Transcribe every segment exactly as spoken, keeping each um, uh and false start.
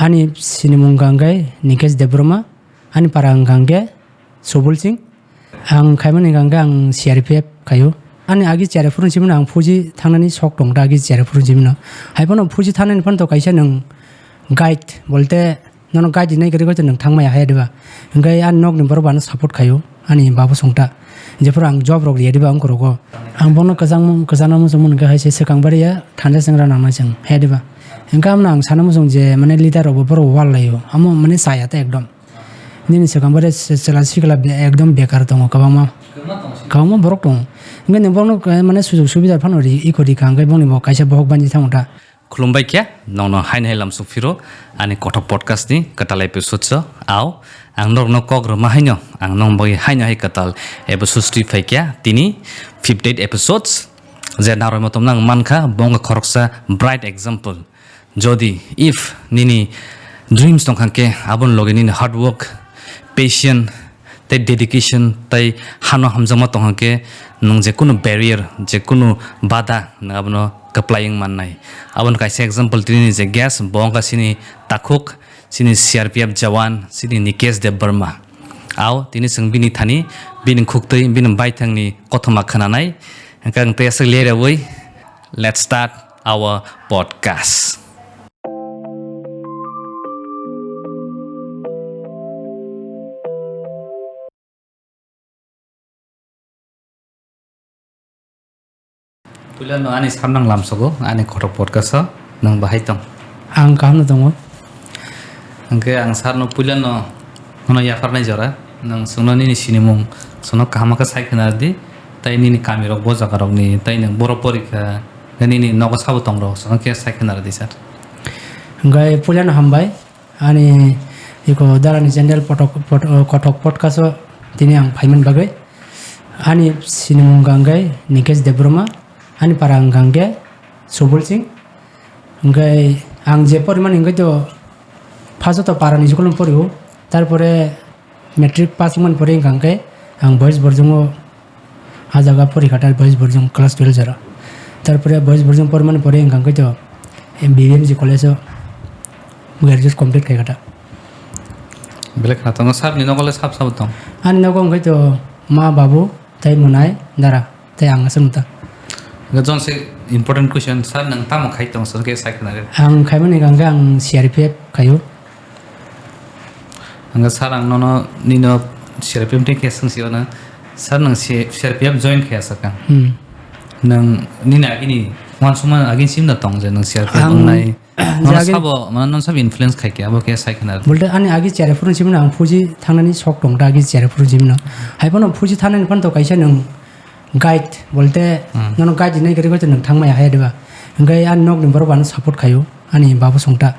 Ani sinimung hwnkha hwnkhe Nikesh Debbarma, ani para hwnkha hwnkhe Subul Singh. Ang khaimani hwnkha hwnkhe ang C R P F khaio. Ani agi C R P F phuru simi ang Fuji thangnani sok tong da agi C R P F phuru simi no. Hai phano Fuji thangnani phano to kaisa nwng guide bolte nono guide nai kwrwi khe nwng thangmaya hai diba. Hwnkhe ani nokni borok bo ano support khaio. Ani babu songta. Jephuru ang job rok riya diba ang korogo. Ang bono kwchang, kwchangno muchung mani khe hai se swkang bari ya thanja sengra nang nai chwng hai diba. Hwnkhe amno ang sana muchung je mane leader rok bo borok wall laio. Amo mane chaya ta ekdom. Nini swkang bari se-, chwla sikla be-, ekdom bekar tongo kwbangma. Kwbangma borok tongo. Hwnkhe nwng borokno mane sujog subida phano ri, iko rikha hwnkhe bongni bo kaisa bohok banchi thango ta. Khulumbai khe, nongno haino hai lamsok phiro, ani Kothok Podcast ni kwtal episode so, ao, ang norokno kok rwma haino, ang nong bagwi haino hai kwtal episodes twi phai khe, tini fifty eight episodes, je narwkma tongmani ang mankha, bo wngkha khoroksa bright example. Jodi, if nini dreams tongkha khe, aboni logi nini hard work, patient, tei dedication tei hano hamjakma tongkha khe nwng je kunu barrier, je kunu bada nwng abono kwplai wng mannai. Aboni kaisa example tini je guest, bo wngkha chini takhuk, chini C R P F jawan, chini Nikesh Debbarma. Ao tini chwng bini thani, bini khuktwi, bini baithangni kothoma khwnanai. Hwnkhe ang tei aswk lerwi, let's start our podcast. Puilano ani samnang lamsogo, ani Kothok Podcast o nwng bahai tong? Ang kaham no tongo. Hwnkhe ang sarno puilano nono yapharnai jora, nwng chwngno nini sinimung chwngno kaham khe sai khwna rwdi, tei nini kamirok bo jagarokni, tei nwng boro porikha, tei nini nogo sabo tongrok chwngno khe sai khwna rwdi sir. Hwnkhe puilano hambai. Ani iko dalani channel potok, pot-, o, Kothok Podcast o tini ang phaimani bagwi. Ani sinimung hwnkha hwnkhe Nikesh Debbarma, ani para hwnkha hwnkhe Subul Singh. Hwnkhe ang je porimani hwnkhe to first o to parani school o porio, tarpore matric pass wngmani pore hwnkha hwnkhe ang Boys Borjong o Ah jaga porikha ta Boys Borjong class twelve jora. Tarpore Boys Borjong pormani pore hwnkha hwnkhe to B B M G college o graduate complete khaikha ta. Belai khna tongo, sir ni nogo le sab sabo tong? Ani nogo hwnkhe to ma, babu, tei mwnai, dara, tei ang aswk ta. Hwnkhe jong se important question, sir nwng tamo khai tong, sir khe sai khna rw. Ang khaimani hwnkha hwnkhe ang C R P F khaio. Hwnkhe sir, ang nono nino C R P F ni khe swng sio na. Sir, nwng C-, C R P F join khe aswk ang. Hmm. Nwng nini agini uansukma agini sim da tong je nwng C R P F Ang wngnai? je Nono agini sabo, mane nono sabo influence khai khe, abo khe sai khna rw. Bolte ani agi C R P F phuru simi no ang Fuji thangnani sok tong da agi C R P F phuru simi no. Hai phano Fuji thangnani phano to kaisa nwng guide, bolte Hmm. nono guide rinai kwrwi khe to nwng thangmaya hai diba. Hwnkhe ani nokni borok bo ano support khaio, ani babu songta.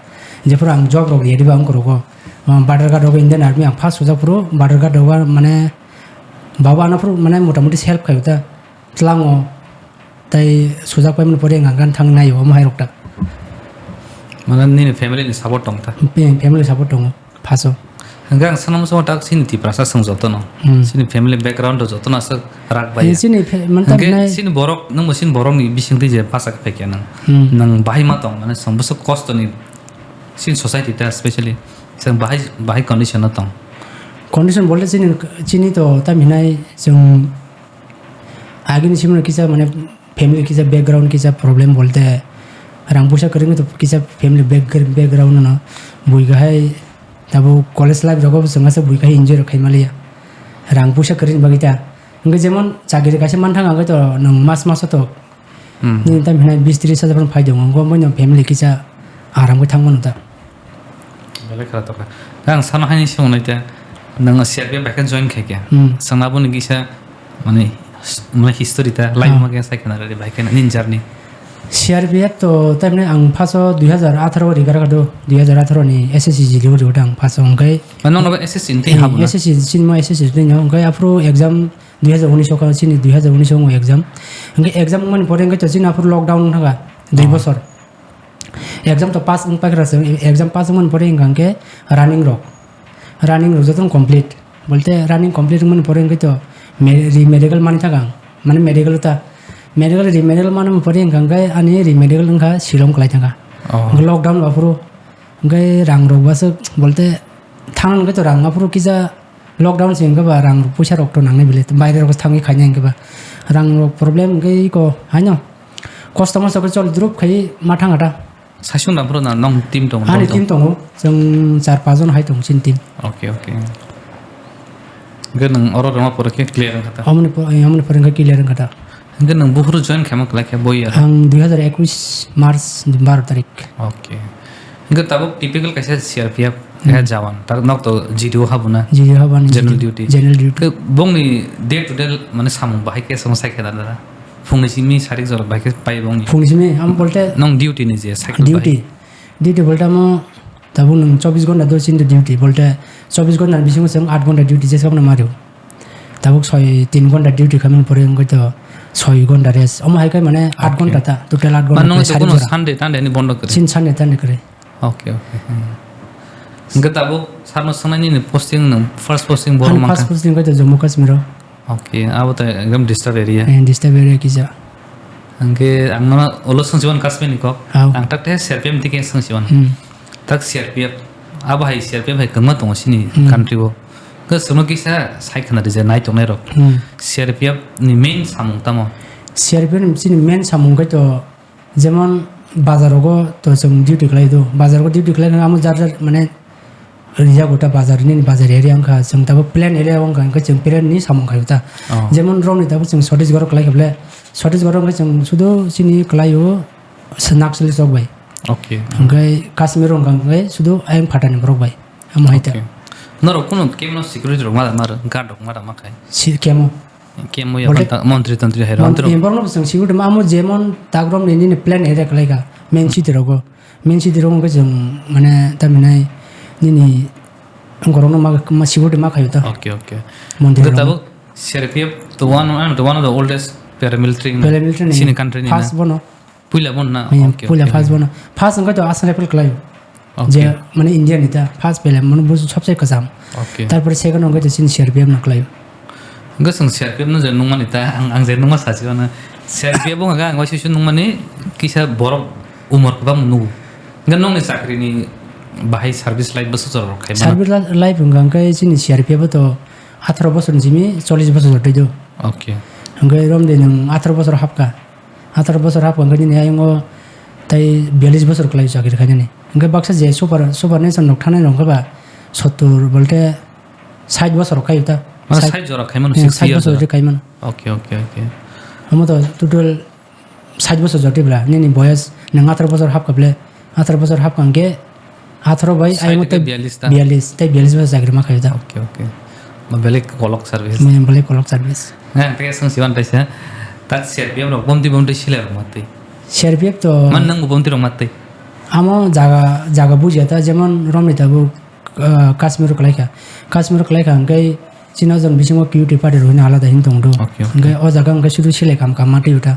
Jephuru ang job rok riya diba ang korogo. Ah, Badar Ghat rogo Indian Army ang first sujak phuru Badar Ghat rogo mane babu ano phuru mane motamuti help khaio ta. Tlango tei sujak paimani pore ang gan thang naio omo hai rok ta. Mane nini family ni support tong ta? Pe-, family support tongo. Phaso. Hwnkhe ang sana muchungo tak chini Tiprasa chwng jotono. Hmm. Chini family background o jotono aswk rak bai. Eh, chini fa-, mane Hwnkhe tamhinai chini borok, nwngbo chini borokni bisingtwi je bachak phaikha nwng. Hmm. Nwng bahai ma tong, mane chwng bwswk kostoni chini society ta specially chwng bahai, bahai condition o tong. Condition bolte chini, chini to tamhinai chwng agini simno kisa mane family kisa background kisa problem bolte rang puisa kwrwngwi to kisa family back-, background no bui kahai tabuk college life rogo bo chwng asa bui kahai enjoy rok khai maliya rang puisa kwrwini bagwi ta. Hwnkhe jemon chakiri kaisa manthang hwnkhe to nwng mas maso to Hmm. nini tam hinai bis tris hajar phano phai tongo, hwnkhe omo no family kisa aram khe thang mano ta. Belai khara tokha. Ang sana haini se hwnwi te, nwng C R P F bai khe join khai khe. Hmm. Sangna boni kisa, mane, mane history ta, life Ah. ma khe sai khna rwdi bai khe nini journey. C R P F to, tamni ang first o dui hazar atharo o rigar kha do, dui hazar atharo ni S S C jili o rigo ang first o, hwnkhe Mane, nokno S S C ni twi Eh, habo na? S S C, chini mo S S C twi no, hwnkhe aphuru exam dui hazar unis o kha, chini dui hazar unis o wng exam. Hwnkhe exam wngmani pore hwnkhe to chini aphuru lockdown wng thangkha, dui Oh. bosor. Exam to pass wng paikha se, exam pass wngmani pore hwnkha hwnkhe running rok. Running rok jotono complete. Bolte running complete wngmani pore hwnkhe to me-, re-medical mani thangkha ang. Mane medical ta. Medical, re-medical mani pore hwnkha hwnkhe ani re-medical wngkha Shillong kwlai thangkha. Oh. Hwnkhe lockdown aphuru Hwnkhe rang rok baso bolte thang hwnkhe to rang aphuru kisa lockdown se hwnkhe ba rang rok puisa rok to nangnai bile baire rok thangwi khainai hwnkhe ba rang rok problem hwnkhe iko haino kosto mosto khe chol drup khai ma thang ata. Saichung da phuru na nong team tongo, Ani dol team tongo. Tongo, chwng char pas jon hai tongo chini team. Okay, okay. Hwnkhe nwng oro rwma pore khe clear wngkha ta? Amoni po-, eh, amoni pore hwnkhe clear wngkha ta. Hwnkhe nwng buphuru join khaima kwlai khe bo year? Ang dui hazar ekwis March baro tarik. Okay. Hwnkhe tabuk typical kaisa C R P F, hmm, kaisa jawan. Ta nok to G D O habuna. G D O habani General G D O. Duty. General duty. Hwnkhe bongni day to day mane samung bahai khe sono sai khe da da. Phungni simi sarik jorok bai khe pai bongni. Phungni simi, amo bolte Nong duty ni je cycle duty. Bai. Duty bolte amo tabuk nwng chobbish ghonta do chinto duty bolte chobbish ghonta ni bisingo chwng aat ghonta duty jesa phano mario. Tabuk soi tin ghonta duty khaimani pore wngkhe to soi ghonta rest. Omo hai khe mane aat Okay. Ghonta ta, total aat ghonta Mane nong khe je sari kono jora. Sunday Sunday ni bondo kwrwi? Chin Sunday Sunday kwrwi. Okay, okay. Hmm. Hwnkhe tabuk sarno swngnai nini posting nwng first posting boro Ani mankha? First posting khe to Jammu Kashmir o. Okay, abo to ekdom disturb area. Eh, disturb area kisa. Hwnkhe ang nono ulo swngsiban Kashmir ni kok. Hao. Ang tak te C R P F ni thike swngsiban. Hmm. Tak C R P F, abo hai C R P F hai kwbangma tongo chini Hmm. country o. Khe chwngno kisa sai khna rwdi je nai tongnai rok. Hmm. C R P F ni main samung tamo? C R P F ni chini main samung khe to Jemon bazar rogo to chwng duty khlai do, bazar rogo duty khlai khe amo jar jar mane rijago ta bazar nini bazar area wngkha, chwng tabuk plain area wngkha, hwnkhe chwng plain ni samung khaio ta. Oh. Jemon romni tabuk chwng Chhattisgarh khlai khe ble, Chhattisgarh wngkhe chwng sudu chini khlaio se Naxali chok bai. Okay. Hwnkhe Kashmir wngkha hwnkhe sudu ayang phatani borok bai. Amo hai ta. Okay. Norok kunu kemno security rok ma, ma, guard rok ma, ma khai? Si kemo. Kemo ya Bolte banta montri tontri hai Mon-, rok. Eh, borokno bo chwng security ma amo jemon tagromni nini plan area khlaikha main city rogo. Main city rogo hwnkhe chwng mane tamhinai nini borokno ma, ma security ma khaio ta. Okay, okay. Montri Hwnkhe rogo. Tabuk C R P F to one, one of the oldest paramilitary in Paramilitary ni chini country ni first na. Bono. Puila bono na? Hmm, okay, puila okay. First bono. First wngkha to Assam Rifle khlaio. Okay. Je, mane India ni ta first pele mane bo sabse kwcham. Okay. Tarpore second wngkha to chini C R P F no khlaio. Hwnkhe chwng C R P F no je nungmani ta, ang, ang je nungma sachi mano. C R P F wngkha ang waisa nungmani kisa borok umor kwbang nugo. Hwnkhe nongni chakri ni bahai service life bwswk jorok khai mano? Service li-, life wngkha hwnkhe chini C R P F o to atharo bosor ni simi chollish bosor jotoi do. Okay. Hwnkhe romde nwng atharo bosor hapkha. Atharo bosor hapkha hwnkhe nini ayongo tei biyalish bosor kwlai chakri khainani. Hwnkhe baksa je super, super nation rok thangnai rok wngkha ba sottur bolte sait bosor khai ta. Mane sait, sait jora khai mano, eh, sixty sait years bosor jora. Khai mano. Okay, okay, okay. Omo to total sait bosor jotibra, nini boyas nwng atharo bosor hapkha ble, atharo bosor hapkha hwnkhe Atharo bai, sait ayung hwnkhe tei biyalish ta? Biyalish, tei biyalish bosor chakri ma khaio ta. Okay, okay. Ma belai kolok service. Ma belai kolok service. Nang tei swng siban taisa. Tak C R P F rok bomti bomti sile rok ma tei. C R P F to. Man nang bomti rok ma tei. Amo jaga, jaga bujiya ta, jemon romni tabuk, ah, Kashmir kwlai kha. Kashmir kwlai kha hwnkhe chini o jang bisingo Q T party rok hwnwi alada hwnwi tongo do. Okay, okay. Hwnkhe o jaga hwnkhe sudu sile kam kam ma twi ta.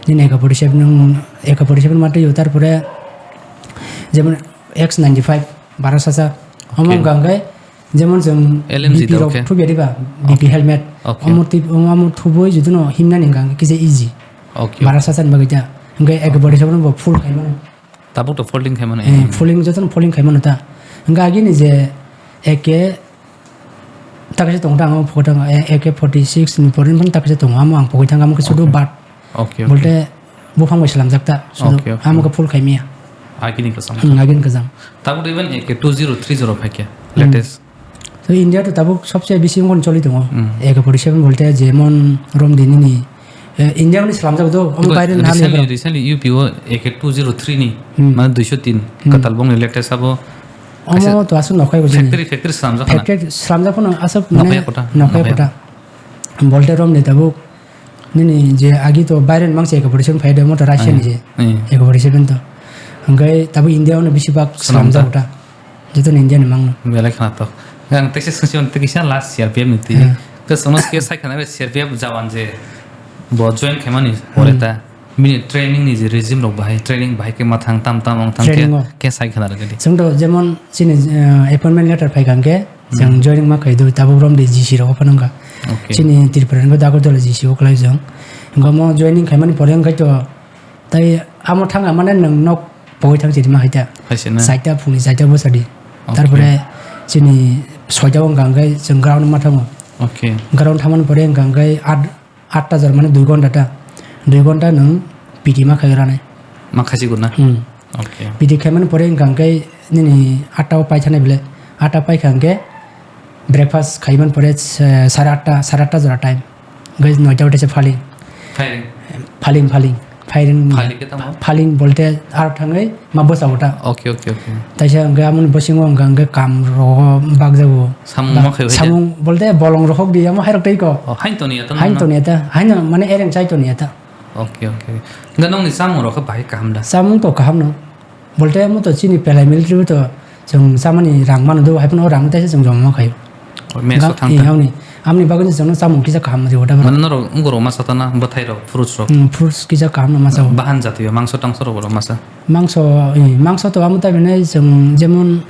Nini A K forty seven, A K forty seven ma twi, tarpore jemon X ninety-five bara sasa. Omo Okay. Hwnkha hwnkhe jemon chwng L M G B P da, rok okay. Thupya diba, B P Okay. Helmet. Okay. Omo twi, omo thubui juduno himnani hwnkha hwnkhe kisa easy. Okay. Bara sasa ni bagwi ta. Hwnkhe A K forty seven bo full khai mano. Tabuk to folding khai mano. Eh, folding jotono folding khai mano ta. Hwnkhe agini je A K taksa tongo ta, ang pokoi thang, eh, A K forty six ni pore phano taksa tongo, amo ang pokoi thang, amo khe sudu Okay. Bat. Okay, okay. Bolte buphang bai slamjak ta, sudu Okay, okay. Amo khe full khai maya. Agini kwcham. Hmm, agini kwcham. Tabuk even A K two zero three zero phai khe, Hmm. Latest. To India to tabuk sobse bisi wngkon choli tongo. Hmm. A K forty seven bolte jemon romdi nini, eh, India ni slamjak do, omo Because baire na recently, liya. Recently U P o A K two zero three ni, Hmm. Mane duiso tin, Hmm. Kwtal bongni latest abo Omo kaisa to aswk nokhai bo chini. Factory, factory slamjak khana. Factory slamjak phano aswk mane Nokhai kota, nokhai nokhai. Kota. Bolte romni tabuk nini je agi to baire ni mangsa A K forty seven phai de, omo to Russia ni je. Hmm. A K forty seven to. Hwnkhe tabuk India ono bisi bak Slamjak. Slamjak ta. Joto ni India ni mangno. Belai khana to. Ang teisa swngsi on tei kisa last C R P F ni twi. Hmm. Te sono ke sai khana C R P F jawan je bo join khaimani pore Hmm. ta. Bini training ni je regime rok bahai, training bahai khe ma thang tam tam ong thang khe, Training o. Khe sai khna rwgwi di. Chwng to jemon chini, eh, appointment letter phai kha hwnkhe, chwng Hmm. Joining ma khai do, tabuk romdi G C rok phano wngkha. Okay. Chini Tripura ni Dagartala G C o khlai chwng. Hwnkhe omo joining khaimani pore wngkha to, tai amo thang mane nwng nok pogwi thang chiri ma hai ta. Hai se na? Chaita, phungni chaita bwsadi. Okay. Tarpore chini soita o wngkha hwnkhe chwng ground ma thango. Okay. Ground thangmani pore wngkha hwnkhe at, atta jora mane dui ghonta ta. Dui ghonta nwng P T ma khai rwnai. Ma khai sigurna? Hmm. Okay. P T khaimani pore wngkha hwnkhe nini atta o paithanai bile. Atta paikha hwnkhe breakfast khaimani pore, eh, sare atta, sare atta jora time. Hwnkhe noita o teisa phaling. Firing. Phaling, phaling. Firing. Phaling khe tamo? Phaling bolte aro thangwi ma bwsao ta. Okay, okay, okay. Taisa hwnkhe amoni bwskango hwnkha hwnkhe kam rogo bakjago. Samung ma khaio hai da? Samung bolte bolong rohok di amo hairok tei ko. Oh, hain toni ya ta. Hain toni ya ta. Haino mane ereng chai toni ya ta. Okay, okay. Hwnkhe nokni chamung rok khe bahai kaham da? Chamung to kaham no. Bolte amo to chini pelai military bo to chwng chamani rang mano do, hai phano rang taisa chwng joma ma khaio. Oh, mess o thang eh, thang. Amni, amni bagwi chwngno chamung kisa kaham rio da. Mane norok ungkuro masa tana bwthai rok, fruits rok. Hmm, fruits kisa kaham no masa o. Bahan jatiyo mangso tangso rok bo masa. Mangso, eh, mangso to amo ta bini chwng jemon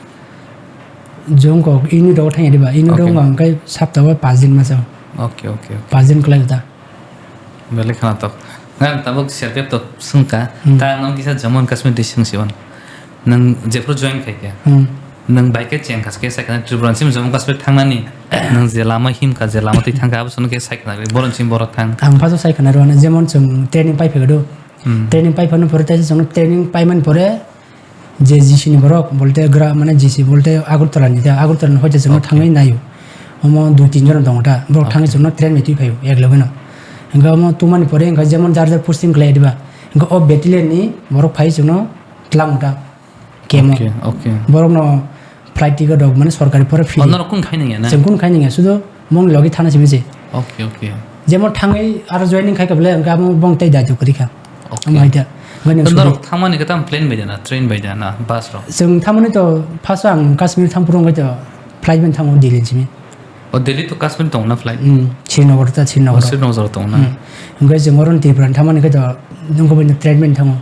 jongkok ini rok thangya diba, ini rok. Okay. Wngkha hwnkhe sapta o paanch din masa o. Okay, okay, okay. Paanch din kwlai da. Belai khwnathok. Nang tabuk C R P F to swngkha. Hmm. Ta nang kisa Jammu and Kashmir de swngsi on. Nang jephru join khaikha. Hmm. Nang bai khe cheng kha khe sakha Tripura sim Jammu Kashmir thangnani. Nang je lama himkha, je lama twi thangkha, abo sono khe sai khna. Boron sim borok thang. Ang phaso sai khna rw, jemon chwng training pai phegado. Hmm. Training pai phano pore taisa chwng training pai man pore je G C ni borok, bolte gra-, mane G C bolte Agartala ni da, Agartala ni hoite chwngno. Okay. Thangwi naio. Omo dui tin jon tongo ta, borok. Okay. Thangwi chwngno train bai twi phaio, ek logeno. Hwnkhe omo tumani pore hwnkhe jemon jar jar posting khlai diba, hwnkhe o battalion ni borok phai chwngno tlango ta, kemo. Okay, okay. Borokno flight ticket rok mane sorkari pore free. Oh, norok kunu khai nangya na? Chwng kunu khai nangya, sudu mongni logi thana simi se. Okay, okay. Jemon thangwi aro joining khai kha bole, hwnkhe abo bong tei daitw kwrwi kha. Okay. Omo hai da. Hwnkhe nwng norok sudi thangmani khe tamo plane bai da na, train bai da na, bus rok? Chwng thangmani to first o ang Kashmir thang phuru hwnkhe to flight bai thango Delhi ni simi. O Delhi to Kashmir tongo na flight? Hmm, Srinagar ta, Srinagar. O, Srinagar tongo na? Hmm. Hwnkhe chwng oro Tripura ni thangmani khe to nwng bai train bai thango.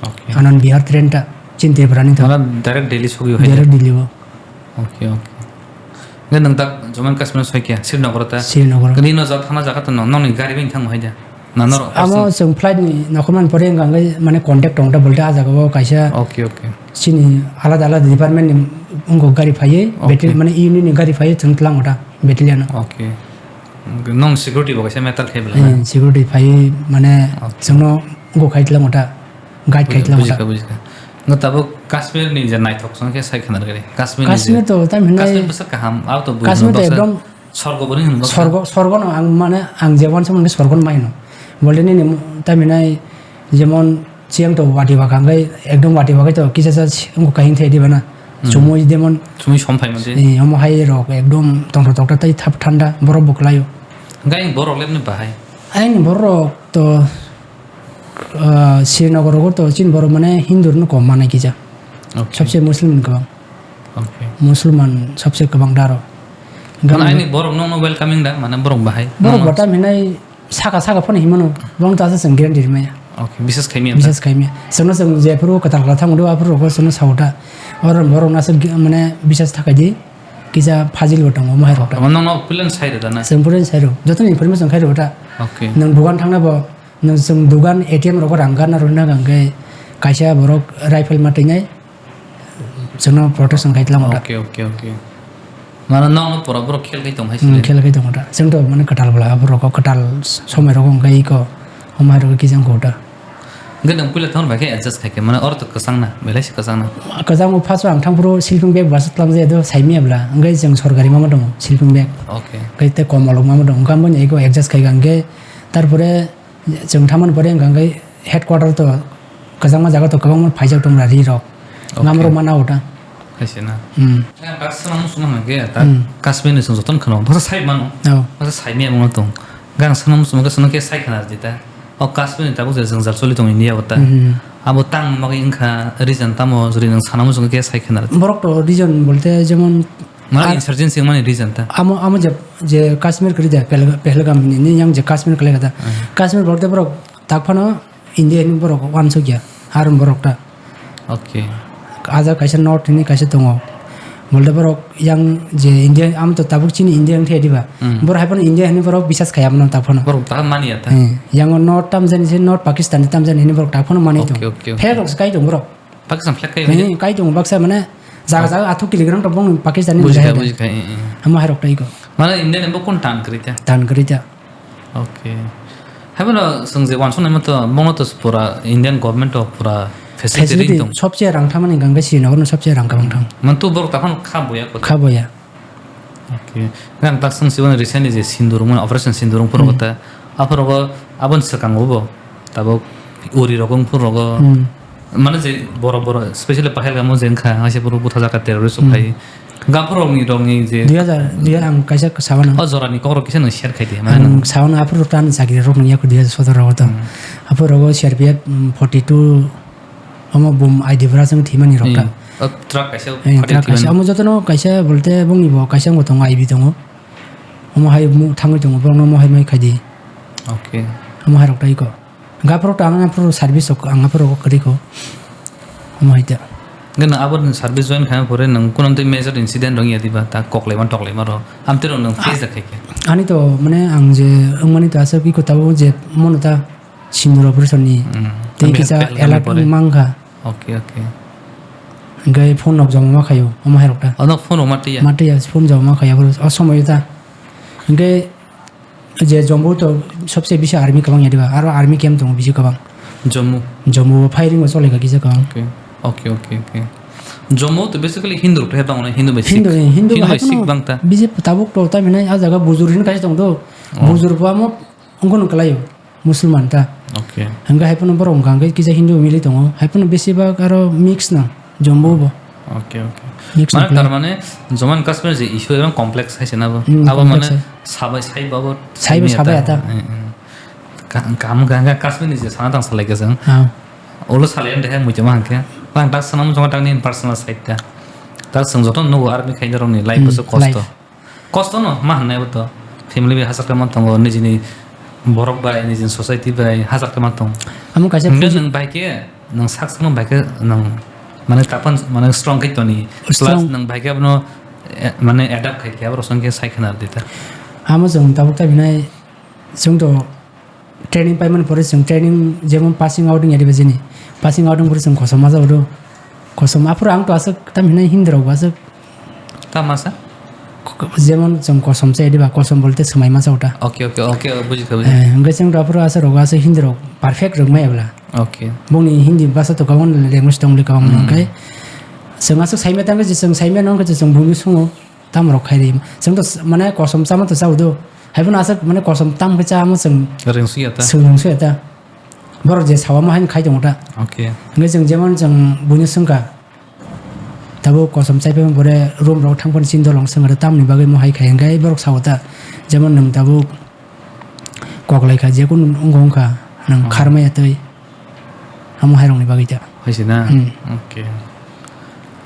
Okay. Anand Vihar train ta, chin Tripura ni to. Mane direct Delhi sogwi hai da? Direct Delhi o. Okay, okay. Hwnkhe nwng tak Jammu and Kashmir soi khe Srinagar ta? Srinagar. Hwnkhe nini o jaga thana jaga to nong, nongni gari bai thangmo hai da? Na norok amo personal? Chwng flight ni nokhormani pore wngkha hwnkhe mane contact tong ta bolte ah jaga o kaisa. Okay, okay. Chini alada alada department ni wngkha gari phaiwi. Okay. Battalion mane unit ni gari phaiwi chwng tlango ta battalion o. Okay. Nong security bo kaisa matter khe bwla na? Eh, security phaiwi mane. Okay. Chwngno wngkha khai tlango ta. Guide khai tlango ta. Bujikha, bujikha. No tabuk Kashmir ni je naithok song khe sai khna rwgwi. Kashmir ni je Kashmir to tam hinai Kashmir bwsa kaham, abo to Kashmir to bwsa ekdom sorgo bo hinwi bwsa. Sorgo, sorgo no ang mane ang je wansa mane sorgo no mai no. Bolte nini tam hinai jemon chiyang to wati waka hwnkhe ekdom wati waka to kisa sa wngkha kahing thai diba na. Hmm. Chumui jemon chumui som phai mode. Eh, omo hai rok ekdom tongthok tokthok tei thap thanda borok bo kwlaio. Hwnkhe ang borok lepni bahai. Ang borok to Ah, Srinagar rogo to chini borok mane Hindu rokno kom manai kisa. Okay. Sabse Muslim ni kwbang. Okay. Musulman sabse kwbang daro. Mane gam- aini borok nokno welcoming da, mane borok bahai. Borok nokno bata hinai saka saka phone himano. Bong ta sa chwng guarantee rimaya. Okay, bisas khaimya. Bisas khaimya. Chwngno chwng jephuru kwtal kwtal thango do, aphuru rogo chwngno sao ta. Oro borok nasa gi-, mane bisas thakai di. Kisa fajil bo tongo, mohai rok ta. Mane nokno pulen sai rw da na? Chwng pulen sai rw. Joto ni information khai rw ta. Okay. Nwng dugan thangna bo Nwng chwng dugan A T M rogo rang garna rwna hwnkhe kaisa borok rifle ma twinai chwngno protection khai tlango ta. Okay, okay, okay. Mano nokno pura borok khel khai tong hai sini. Hmm, khel khai tongo ta. Chwng to mane kwtal bwla borok kwtal somoi rogo hwnkhe iko homai rogo kijang kho ta. Hwnkhe nwng puila thangno bai khe adjust khai khe mane oro to kwchang na, belai se kwchang na. Kwchang o first o ang thang phuru sleeping bag bwswk tlang jaya do saimaya bwla. Hwnkhe chwng sorkari ma ma tongo sleeping bag. Okay. Hwnkhe tei komol rok ma ma tongo. Hwnkhe amo ni iko adjust khai kha hwnkhe tarpore Chwng thamani pore wngkha hwnkhe headquarter to kwchangma jaga to kwbangma phaijak tongra ri rok. Okay. Ngamrok mana ota. Hai se na. Hmm. Ang baksa nang muchungma hwnkhe ta Hmm. Kashmir ni chwng jotono khwna baksa sai mano. Oh. Baksa sai maya wngma tong. Gang sana muchungma khe sana khe sai khwna rwdi ta. O Kashmir ni tabuk je jwngjal choli tong India o ta. Hmm. Abo tang bagwi wngkha reason tamo jori nwng sana muchungma khe sai khwna rwdi. Borok to reason bolte jemon Mane ar insurgency wngmani reason ta? Amo, amo je, je Kashmir kwrwi de, Pehel-, Pehelgam ni, ni yang je Kashmir kwlai kha da. Hmm. Kashmir borok de borok tak phano India ni borok wansuk ya, harung borok ta. Okay. Aja kaisa north ni kaisa tongo. Bolde borok yang je India, am to tabuk chini India wngthai diba. Hmm. Borok hai phano India ni borok bisas khaya mano tak phano. Borok ta mani ya ta? Hmm. Yang north tam jani se north Pakistan tam jani ni borok tak phano mani tong. Okay, okay, okay. Phek rok se kai tong borok. Pakistan flag kai. Ni kai tongo baksa mane jaga jaga athuk kilogram to bong Pakistan ni. Bujikha, bujikha, eh, eh. Amo hai rok tai ko. Mane India ni bo kun tan kri ta? Tan kri ta. Okay. Hai bono sung je wansong nai mato bono to pura Indian government to pura facility. Facility ring tong. Sobse rang thamani gangga si nogor no sobse rang kabang thang. Man tu borok takhon kha boya ko. Kha boya. Okay. Nang tak sung sibon recently je Sindur mane operation Sindur puro ta. Aporo go abon sakang bo. Tabok uri rok wngphur rogo. Hmm. Mane je borok borok specially Pahalgamo je wngkha, haise borok buthajak kha terrorist rok phai. Gaphur rokni rokni je dui hajar, dui hajar ang kaisa sawana. O jorani kokrok kisa nang share khai di, mane ang nang sawana aphuru tan chakri rok nang yaku dui hajar sotoro rogo to. Hmm. Aphuru rogo C R P F, mm, forty two omo bum I D bwra jang thimani rok ta. Hmm. O truck kaisa. Eh, phatwi truck kaisa. Thimani. Omo jotono kaisa bolte bongni bo kaisa wng bo tongo, I B tongo. Omo hai mu thangwi tongo, borokno omo hai mai khai di. Okay. Omo hai rok tai ko. Gaphuru ta ang aphuru service rok ang aphuru rok kwrwi ko. Omo hai ta. Gana abo ni service join khaima pore nang kunam tei major incident rong ya diba ta koklaima toklaima ro. Amte rong nang face da khaikhe. Ani to mane ang je wngmani to aswk iko tabo je mono ta sindur operation ni. Hmm. Tei kisa alert pore. Mangkha. Okay, okay. Hingke phone rok joma ma khayo omo hai rok ta. Ono phone rok ma twiya. Ma twiya phone joma ma khayo o somoyo ta. Hingke Je Jammu to sobse bisi army kwbang ya diba, aro army camp tongo bisi kwbang. Jammu. Jammu o firing o chole kha kisa kwbang. Okay. Okay, okay, okay. Jammu to basically Hindu rok to hebang ono, Hindu bai Sikh. Hindu, Hindu Hindu bai hai Sikh phano bang ta. Bisi tabuk to ta minai a jaga bujur hin kaisa tong do. Oh. Bujur bo amo ungkon kwlaio, Musulman ta. Okay. Hingke hai phano borok wngkha hingke kisa Hindu mili tongo, hai phano bisi bak aro mix no. Jumbo bo. Okay, okay. Mix mane and play. Tar mane Jammu and Kashmir je issue ebang complex hai se na bo. Hmm, abo complex mane hai. Sabai sai babo. Sai bo sabai ata. Eh, eh. Ka-, kam ga, ga Kashmir ni je sana tang salai ka jang. Ah. Olo salai ande hai muitama hangke. Lang tak sanam jong tak ni personal side ta. Tak seng joto nugo army khai rong ni life Hmm, so kosto. Life. Kosto no ma hwnwi abo to family bai hachal khe ma tongo, nijini borok bai, nijini society bai hachal khe ma tongo. Amo kaisa hwnkhe phuji- nwng bai khe, nwng sak sakno bai khe nwng mane tapan mane strong khe toni. Plus strong. Nwng bai khe abono, eh, mane adapt khai khe aborok song khe sai khna rwdi ta. Amo chwng tabuk ta hinai chwng to Training paimani pore chwng training jemon passing out wngya diba jini. Passing out wng pore chwng kosom ma jao do. Kosom aphuru ang to aswk tam hinai Hindi rok bo aswk. Tamo sa? K-, k-, jemon chwng kosom chaya diba, kosom bolte swmai ma jao ta. Okay, okay, okay, oh, bujikha, bujikha. Eh, hwnkhe chwng to aphuru aswk rok aswk Hindi rok perfect rwk maya bwla. Okay. Bongni Hindi basa to kwbangma language tong le kwbangma Hmm. hwnkhe. Chwng aswk saimaya tangkhe chwng saimaya no hwnkhe chwng bumung sungo. Tamo rok khai ri. Chwng to s-, mane kosom chama to chao do. Hai phano aswk mane kosom tam khe chama chwng Ring suya ta. Chwng ring suya ta. Borok je sawa ma haino khai tongo ta. Okay. Hingke chwng jemon chwng buino swngkha. Tabuk kosom chai phai bore room rok thang phano chini dolong swngkha tamni bagwi mo hai khai hingke borok sao ta. Jemon nwng tabuk kok lai kha je kunu wngkha wngkha nwng Hmm. kharmaya twi. Amo hai rokni bagwi ta. Hai se na? Hmm. Okay.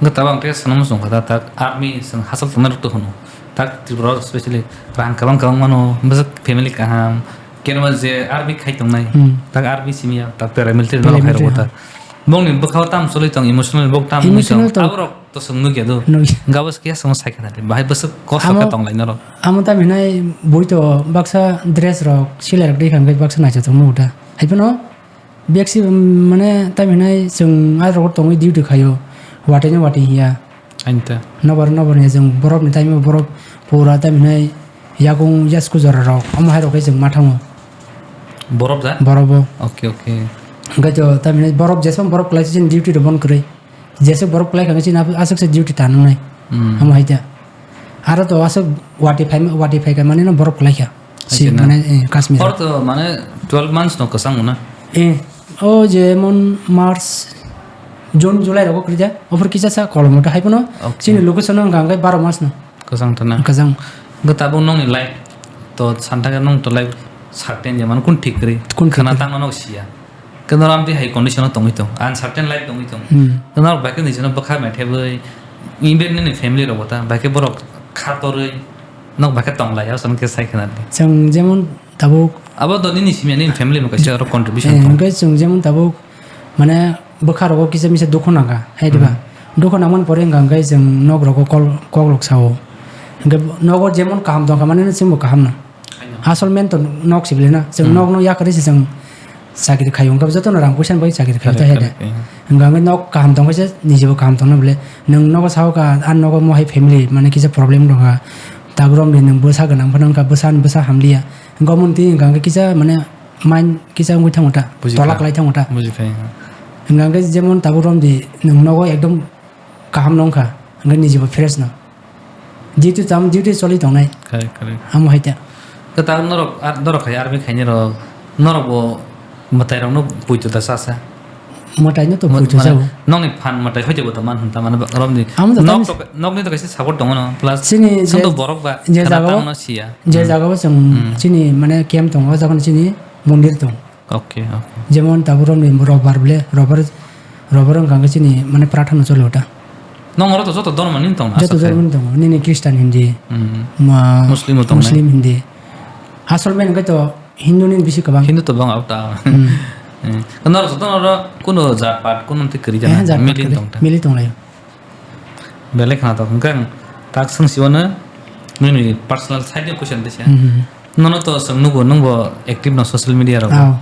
Wngkha tabuk ang tei sana muchung kha ta, tak army chwng hachal tongnai rok to hwno. Tak Tripura o specially rang kwbang kwbang mano, bwswk family kaham, kenma je army khai tongnai. Hmm. Tak army simi ya, tak paramilitary no khai rok Paramilitary, ta. Ha. Bongni bwkhao tam choli tong, emotional bok tam wngwi tong. Emotional to. Aborok to chwng nukya do. Nukya. Gabos khe chwng sai khna di. Bahai bwswk kosto khe Amo, tonglai norok. Amo tam hinai bui to baksa dress rok silai rok dei kha hwnkhe baksa naisok tong nugo ta. Hai phano Bexi, mm, mane, tam hinai chwng a rogo tongwi duty khaio, watwi no watwi hiya. Aini ta. Nobar, nobar hiya chwng borok ni time o borok pura tam hinai yakung yasku jora rok, omo hai rok khe chwng ma thango. Borok da? Borok bo. Okay, okay. Hwnkhe to tam hinai borok jesma borok kwlai chini duty rok bon kwrwi. Jesuk borok kwlai kha chini aswk se duty ta nangnai. Hmm. Omo hai ta. Aro to aswk watwi phai, watwi phai kha mane no borok kwlai kha. Si, acha na. Mane, eh, Kashmir. Hor to mane twelve months no kwchang mano. Eh, o jemon March, June, July rogo kwrwi da. Ophor kisa sa kolom ta hai phano. Okay. Chini location no hwnkha hwnkhe baro mas no. Kwchang ta na. Kwchang. Hwnkhe tabuk nokni life to santa khe nong to life certain ya mano kun thik kwrwi. Kun thik kwrwi. Khana tangma no siya. Khe norok amtwi hai condition o tongwi tong, uncertain life tongwi tong. Hmm. Khe norok bai khe nijino bwkha maithebwi, even nini family rok bo ta, bai khe borok kha torwi, nok bai khe tong lai, aswk khe sai khna di. Chwng jemon tabuk. Abo to nini simi nini family no kaisa aro contribution tong. Eh, hwnkhe chwng jemon tabuk, mane bwkha rogo kisa misa dukhu nangkha, hai diba? Hmm. Dukhu nangmani pore hwnkha hwnkhe chwng nok rogo kol, kok lok sao. Hwnkhe nogo jemon kaham tongkha, mane chwngbo kaham no. Asol main to nok sibili na. Chwng Hmm. nokno yakarwi se chwng chakri khai wngkha, jotono rang puisa ni bagwi chakri khai Correct, ta hai de. Correct, eh. Hwnkha hwnkhe nok kaham tong khe se nijebo kaham tongna bole. Nwng nogo sao kha, a nogo mo hai family mane kisa problem tong kha. Tabuk romdi nwng bwsa gwnang phano wngkha, bwsa ni bwsa hamliya. Hwnkha omo twi hwnkha hwnkhe kisa mane mind kisa wngwi thango ta, Buji tola kha. Kwlai thango ta. Buji kha, eh. Hwnkha hwnkhe jemon tabuk romdi nwng nogo ekdom kaham no wngkha, hwnkhe nijebo fresh no. Duty tam, duty choli tongnai. Correct, correct. Amo hai ta. Kwtal norok, ar, norok hai army khainai rok, norok bo mwtai rok no puito da sa sa. Mwtai no to Mw-, puito mane sa o. Nokni phan mwtai hoite bo to man hwn ta mane ba, romni. Amo to nok tamo to, nokni to kaisa support tongo no, plus Chini sam je, to borok ba, je khana jaga o, tamo no siya. Je Hmm. jaga o chwng Hmm. chini mane camp tongo, o jaga no chini mondir tongo. Okay, okay. Jemon tabuk romni robar bole, robar, robar wngkha hwnkhe chini mane prathana choli ota. Nong oro to joto dhormo ni tong, Joto aswk dhormo ni tongo. Nini Christian hindi, Hmm. ma-, Muslim bo tongnai. Muslim hindi. Asol main hwnkhe to Hindu ni bisi kwbang. Hindu to bang auta. Hmm. Hmm. Noro joto noro kuno jat pat, kuno twi kwrwi Eh, jana, jat pat mili kwrwi, tong ta. Mili tong laio. Belai khna tok. Hwnkhe ang tak swng siwano nini personal side ni question tisa. Hmm. Nono to swng nugo, nwng bo active no social media rogo. Aw.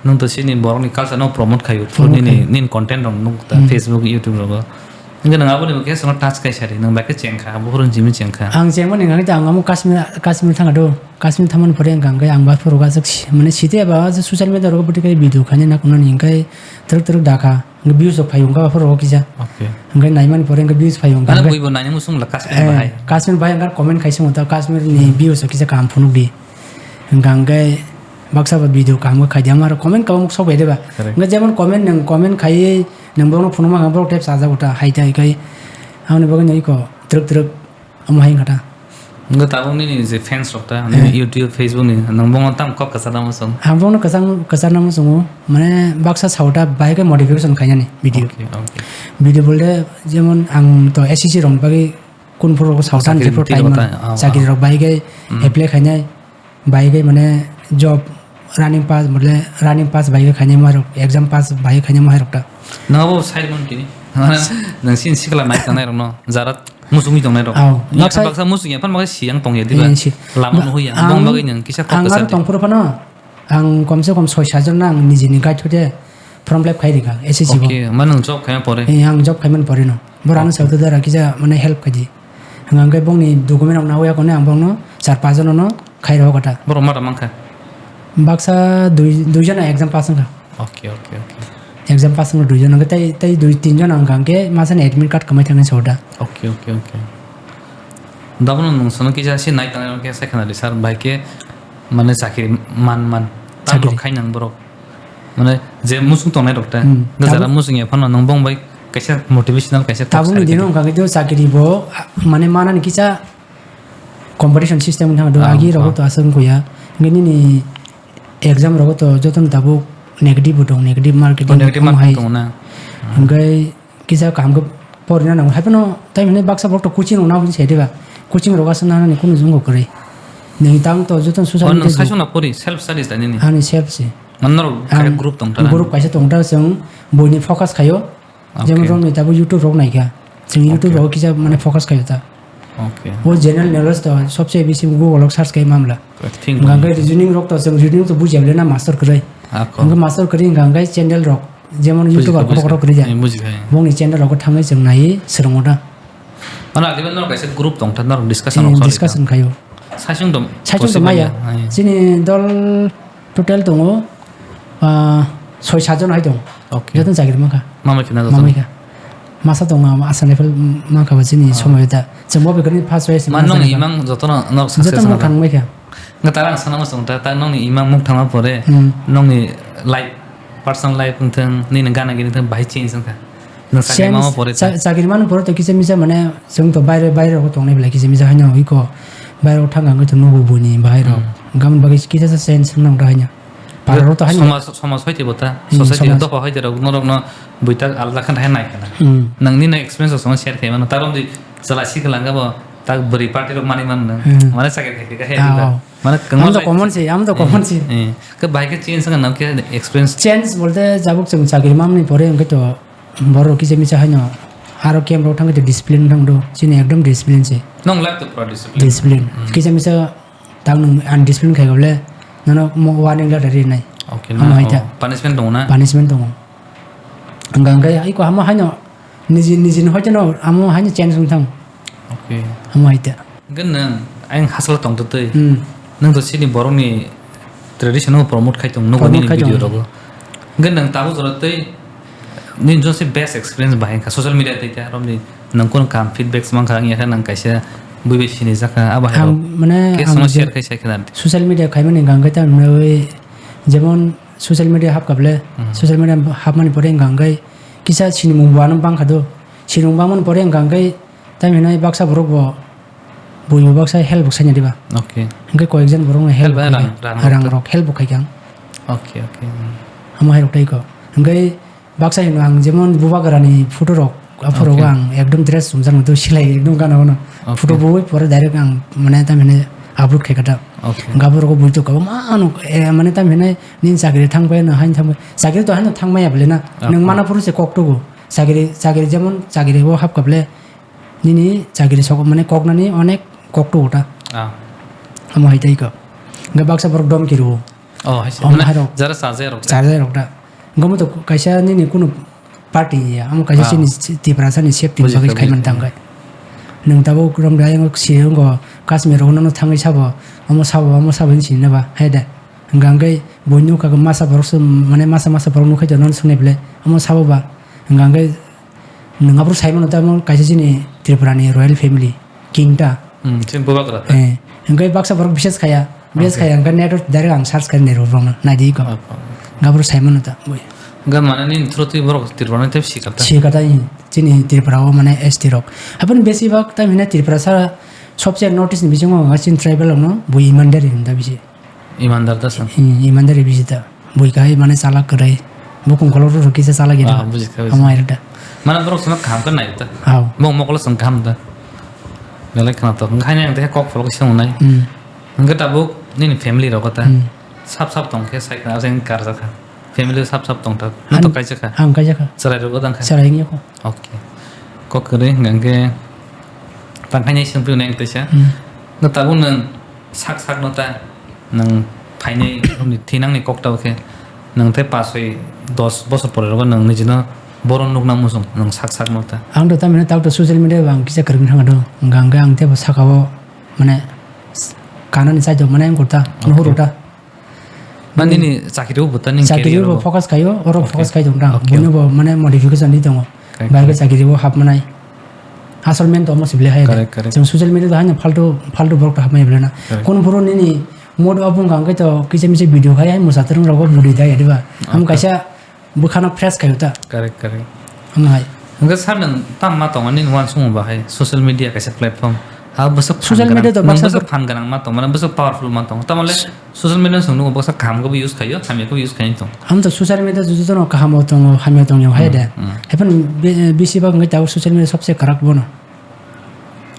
Nwng to sini borok ni culture no promote khaio. Promote Nini, khaio. Nini content rok nuk ta Hmm. Facebook, YouTube rogo. Hwnkhe nwng aboni bo khe swngno touch kai sari, nwng bai khe cheng kha, buphuru jimi cheng kha. Ang chengmani hwnkhe ang amo Kashmir, Kashmir thangkha do. Kashmir thangmani pore hwnkha hwnkhe ang baphuru aswk si-, mane site ba aswk social media rogo bwtwi khe video khainai nakunani hwnkhe twrwk twrwk dakha. Hwnkhe views rok phai hwnkha aphuru rok kisa. Okay. Hwnkhe naimani pore hwnkhe views phai hwnkha Ano hwnkhe. Buibo naini musung la Kashmir Eh, bahai. Kashmir bahai hwnkhe comment khaisa hwnkha Kashmir ni views rok kisa kaham phunukdi. Hwnkha hwnkhe baksa ba video kaham khe khaidi ama rok comment kabang sok bai de ba. Correct. Hwnkhe jemon comment nwng comment khaiwi nwng bono phunukma hwnkha borok tep sajak uta hai tai kai. Amoni bagwi no iko twrwk twrwk Omo hai wngkha ta. Wngkha tabuk nini je fans rok ta, Eh. nini YouTube, Facebook ni, nwng bono tamo kok kwcharnamo chwng? Ang bono kwchang-, kwcharnamo chwngo, mane baksa sao ta bahai khe modification khainani video. Okay, okay. Video bolte jemon ang to S S C rok ni bagwi kun phuru rok sao ta Chakri ni jephru twi time rok ta, man. Ah, Chakri ah. Rok bahai khe Hmm. Apply khainai. Bai khe mane job running pass, mane running pass bai khe khainai ma rok, exam pass bai khe khainai ma rok ta. Nang abo side mon kini. Nang sin sikla nai tanai rok no, jara musung hi tongnai rok. Aw, Ni baksa baksa musung ya pan baksa siyang tong ya diba. Eh, si-, Lama ba-, no huya. Ang, Bong bagwi nang kisa kok ang kasa aro di. Tong phuru phano, ang komse kom soi sajon na ang nijini guide hote form fill up khai rikha, S S C bo. Okay, ma nang job khaima pore. Eh, ang job khaimani pore no. Bora no Okay. Sautu dara kisa mane help khaidi. Hwnkha hwnkhe bongni document rok nawi yakone ang bongno char paanch jono no khai rw kha ta. Borok mata mankha? Baksa dui, dui jona exam pass wngkha. Okay, okay, okay. Exam pass wngkha dui jona, hwnkhe tei, tei dui tin jona wngkha hwnkhe masa ni admit card kwmai thangni sa o da. Okay, okay, okay. Dabono nwng sono kisa se nai tanai rok khe sai khna di sir, bai khe mane chakri man man. Tam Chakri. Rok khai nang borok. Mane je musung tongnai rok ta. Hmm. Nang jara Tabuk musung ya phano nang bong bai kaisa motivational kaisa quote Tabuk ni sai dino khe. Wngkha khe chakri bo, ah, mane manani kisa competition system wngkha do Ah, agi rogo ah. To aswk wngkha ya. Nini exam rogo to jotono tabuk negative bo tong, negative mark Oh, negative mark hai. Tong na. Hwnkhe kisa kaham khe porina nango. Haiphano tai hwnwi baksa borok to coaching rok nang se diba. Coaching rok aswk nanani kunu jwngo kwrwi. Nini tang to jotono Oh, social nang media sai jug. Songna pori, self studies da nini? Ani self se. Nang norok Ang kaya group tong tara? Group kaisa tong tara, chwng buini focus khaio. Okay. Jemon rok ni tabuk YouTube rok naikha. Chwng YouTube Okay. Rok kisa mane focus khaio ta. Okay. O general knowledge to sobse bisi Google o search khai mamla. Thing Hwnkha hwnkhe reasoning rok to chwng reasoning to bujiya bole na master kwrwi. Ako. Hwnkhe master kwrwi hwnkha hwnkhe channel rok jemon Buji YouTube kha, o buji kha. Khorok rok kwrwi ja. Eh, buji kha, eh. Bongni channel rogo thangwi chwng naiwi swrwngo da. Mano agibani norok kaisa group tongkha, norok discussion Eh, rok discussion khaio. Saichung to Saichung to maya. Maya. Ai. Chini dol total tongo, ah, soi sat jon hai tongo. Okay. Jotono chakri mankha. Mamai khna jotono. Mamai kha. Masa tongo, ama Assam Rifle mankha ba chini Ah. Somoy da. Chwng bo bekarni first choice Man mankha nong chwng imang jotono norok success jotono mankha. Thang mai kha. Nga tara ang sana masong ta, ta nongni imang muk thangma pore, Hmm. Nongni life, personal life wngthang, nini gana gini thang bahai change wngkha. Nwng sakhe Change, mama pore cha-, ta. Chakri mano pore to kisa misa mane chwng to baire, baire rogo tongnai belai kisa misa haino iko baire rogo thang ang to nugo buni bahai rok. Hmm. Gamon bagwi kisa sa change wngna wngkha haino. Para rok to haino. Somaj, somaj hoite bo ta, Hmm, society somaj. Dopa hoite rok norok no buita alda khan hai nai kana. Hmm. Nang nini experience rok share khai mano. Tarom di chala si khala ga bo ta bwrwi party rok mani man nang. Hmm. Mane chakri khai khai hai Ah, ta. Oh. Mane Am to common si, am to common si. Eh. Ke bahai khe change wngkha nang khe experience. Change bolte jabuk chwng chakri mamni pore hwnkhe to borok kisa misa haino aro camp rok thangkhe to discipline thang do. Chini ekdom discipline se. Nong life to pura discipline. Discipline. Hmm. Kisa misa tang nung undiscipline khai gable nono mo warning letter rinai. Okay. Amo hai ta. Oh, punishment tongo na? Punishment tongo. Hwnkha hwnkhe iko amo haino niji, nijini hoiteno amo haino change wng thang. Okay. Amo hai ta. Hwnkhe nwng ayang hachalo tongtwtwi. Hmm. Nwng to chini borokni tradition no promote khai tong, nugo. Promote nini khai tong. Video rogo. Hwnkhe nwng tabuk jora tei nini jose best experience bahai wngkha social media tei khe aroni nwng kunu kaham feedbacks mankha wngya khe nwng kaisa bui bai sinijak kha abo hai. Ang rok mane khe ang sono je share khai sai khna. Social media khaimani hwnkha hwnkhe ta mane oi jemon social media hapkha ble, hmm, social media hapmani pore hwnkha hwnkhe kisa sinimung bo ano bangkha do. Sinimung bangmani pore hwnkha hwnkhe tamo hinwi baksa borok bo buibo baksa help bo saina diba. Okay. Hwnkhe koyekjon borokno help. Help khai rang, kha. Rang rok. Rang rok help bo khai kha ang. Okay, okay, hmm. Amo hai rok tei ko. Hwnkhe baksa hino ang jemon bubagrani photo rok, aphuru. Okay. Ang ekdom dress chumjak nang twi silai ekdom gana gana. Okay. Photo bui pore direct ang mane tamo hinwi upload khai kha ta. Okay. Hwnkhe aborok bui to kwbangma ano, eh, mane tamo hinwi nini chakri thang pai no haino thang pai. Chakri to haino thang maya bole na. Okay. Nwng mana phuru se kok tugo. Chakri, chakri jemon chakri o hapkha ble. Nini chakri sok mane koknani onek kok tugo ta. Ah. Amo hai tei ko. Hwnkhe baksa borok dom khe rwo. Oh, hai se. Omo mane hai rok. Jara charjai rok ta. Charjai rok ta. Hwnkhe omo to kaisa nini kunu party ya. Amo kaisa. Ah. Chini Tiprasa ni safety ni bagwi khai man tang khai. Bujikha, bujikha. Nwng tabuk rom da yang si wngkha Kashmir rok no thangwi sabo. Omo sabo, omo sabo hinwi sini na ba. Hai da. Hwnkha hwnkhe buino kha masa borok se mane masa masa borok nukha jono swngnai bwle. Omo sabo ba. Hwnkha hwnkhe Nwng aphuru sai mano tamo kaisa chini Tripura ni royal family, king ta. Hmm, chini bubagra ta. Eh, hwnkhe baksa borok bises khaya, bises. Okay. Khaya hwnkhe net o direct ang search khainai rw borokno, naidi ko. Apo. Hwnkhe aphuru sai mano ta, bui. Hwnkhe mane nini through twi borok Tripura ni tei sikha ta? Sikha ta, eh, chini Tripura o mane S T rok. Haphano besi bak ta hwnwi Tripura sa sobse notice ni bisingo chini tribal rokno bui imandari hwn ta bisi. Imandar ta sa. Hmm, imandari bisi ta. Bui kahai mane chalak kwrwi. Bukung kolok rw kisa chalak ya. Ah, bujikha, bujikha. Amo air ta. Mane borok sama kaham khe nai ta. Hao. Bong mokolo song kaham ta. Belai khana to. Hwnkhe haino ang tei kok pholok se wngnai. Hmm. Hwnkhe tabuk nini family rok ta. Hmm. Sap sap tong khe sai khna jeng karjakha. Family sap sap tong ta. No to. Ang kaisa kha. Ang kaisa kha. Chwrai rok dang kha. Chwrai wngya kho. Okay. Kok kwrwi hwnkhe tang khainai swngphi nang teisa. Hmm. No tabuk nwng sak sak no ta nwng phainai romni thinangni kok ta khe nwng tei pas soi dos bosor pore rogo nwng nijino boron nukna muchung nwng sak sak no ta. Ang to tamino tabuk to social media bo ang kisa kwrwngwi thangkha do. Hwnkha hwnkhe ang teibo saka o mane kanani chaito mane ang kurta. Okay. Nuhuru ta. Mane nini chakiri o buta nini chakiri career o bo focus khaio, oro. Okay. Focus khai tong ta. Okay. Buino bo mane modification di tongo. Okay. Bai ke chakiri o hap manai. Asol main to omo sibile hai. Correct, correct. Chwng social media to haino faltu, faltu borok to hap maya bile na. Correct. Kun phuru nini mood off wngkha hwnkhe to kisa misa video khai hai mwsa twrwng rogo budi dai diba. Am. Okay. Kaisa bwkhano fresh khaio ta. Correct, correct. Omo hai. Hwnkhe sir nwng tamo ma tongo nini uansukmung bahai social media kaisa platform? Ha bwswk social media to nwng baksa bwswk phan gwnang ma tongo, mane bwswk powerful ma tongo. Tamole social media nwng nukgo baksa kaham khe bo use khaio, hamya khe bo use khaio tong. Ang to social media joto no kaham bo tongo, hamya tongo hai de. Hmm, hmm. Haphano be-, bisi bak wngkhe tabuk social media sobse kwrak bono.